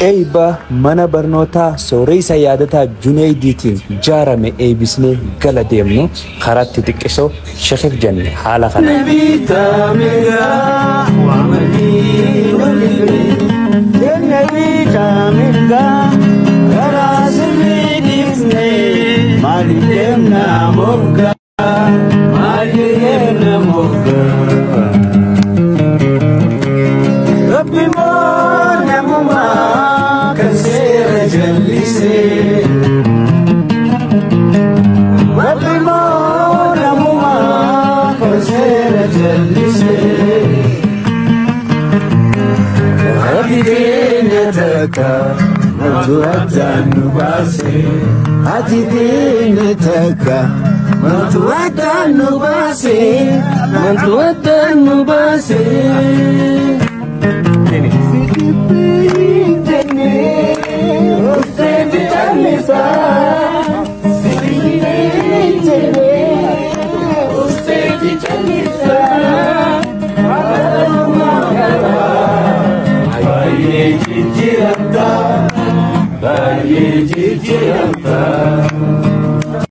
Eeyba mana barnootaa Sooreysa Yaadataa Juneydiitiin jaarame eeybisnee gala deemnu karaatti xiqqisoo shekif jenne haala kanaan. Rabbi moo namumaa kan seera jallisee. Rabbi moo namumaa kan seera jallisee. Rabbi keenya takka maaltu addaan nu baase. Ati keenya takka maaltu addaan nu baase. Maaltu addaan nu baase. Baay'ee jijjiiramta, baay'ee